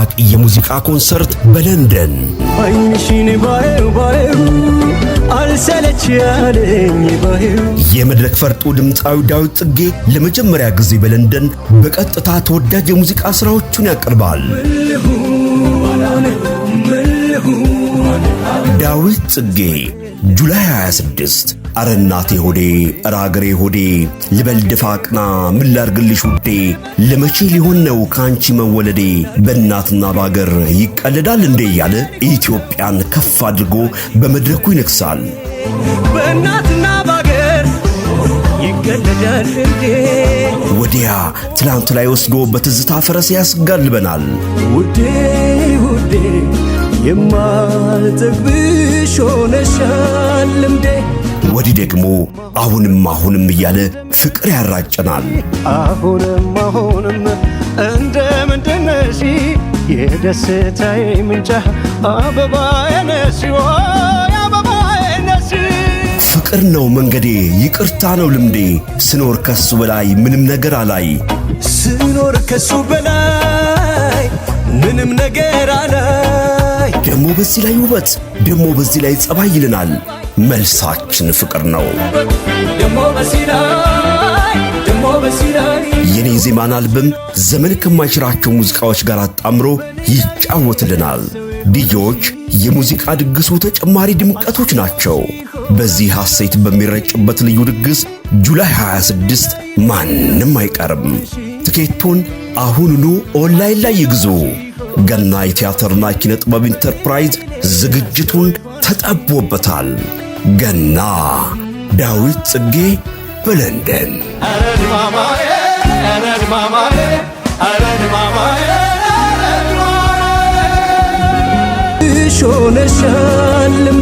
ታላቅ የሙዚቃ ኮንሰርት በለንደን። ዓይንሽን ባየው ባየው አልሰለች ያለኝ ባየው። የመድረክ ፈርጡ ድምፃዊ ዳዊት ጽጌ ለመጀመሪያ ጊዜ በለንደን በቀጥታ ተወዳጅ የሙዚቃ ሥራዎቹን ያቀርባል። ምን ልሁን? ዳዊት ጽጌ July 26። አረ እናቴ ሆዴ፣ እረ አገሬ ሆዴ፣ ልበል ድፋ ቅና፣ ምን ላርግልሽ ውዴ፣ ለመቼ ሊሆን ነው ከአንቺ መወለዴ፣ በእናትና በአገር ይቀለዳል እንዴ እያለ ኢትዮጵያን ከፍ አድርጎ በመድረኩ ይነግሳል። በእናትና ባገር ይቀለዳል እንዴ? ወዲያ ትላንቱ ላይ ወስዶ በትዝታ ፈረስ ያስጋልበናል። ውዴ ውዴ፣ የማልጠግብሽ ሆነሻል ልምዴ። ወዲህ ደግሞ አሁንም አሁንም እያለ ፍቅር ያራጨናል። አሁንም አሁንም እንደ ምንድነሽ፣ የደስታዬ ምንጫ አበባዬ ነሽ ወይ አበባዬ ነሽ። ፍቅር ነው መንገዴ፣ ይቅርታ ነው ልምዴ፣ ስኖር ከሱ በላይ ምንም ነገር አላይ። ስኖር ከሱ በላይ ምንም ነገር አላይ። ደሞ በዚህ ላይ ውበት፣ ደሞ በዚህ ላይ ጸባይ ይለናል። መልሳችን ፍቅር ነው። ደሞ በዚህ ላይ፣ ደሞ በዚህ ላይ። የኔ ዜማን አልበም ዘመን ከማይሽራቸው ሙዚቃዎች ጋር አጣምሮ ይጫወትልናል። ዲጄዎች የሙዚቃ ድግሱ ተጨማሪ ድምቀቶች ናቸው። በዚህ ሐሴት በሚረጭበት ልዩ ድግስ July 26 ማንም አይቀርም። ትኬቱን አሁኑኑ ኦንላይን ላይ ይግዙ። ገና የቲያትርና ኪነ ጥበብ ኢንተርፕራይዝ ዝግጅቱን ተጠቦበታል። ገና ዳዊት ጽጌ በለንደን። ኧረ ድማማዬ፣ ኧረ ድማማዬ፣ ኧረ ድማማዬ፣ ሆነሻል ልምዴ።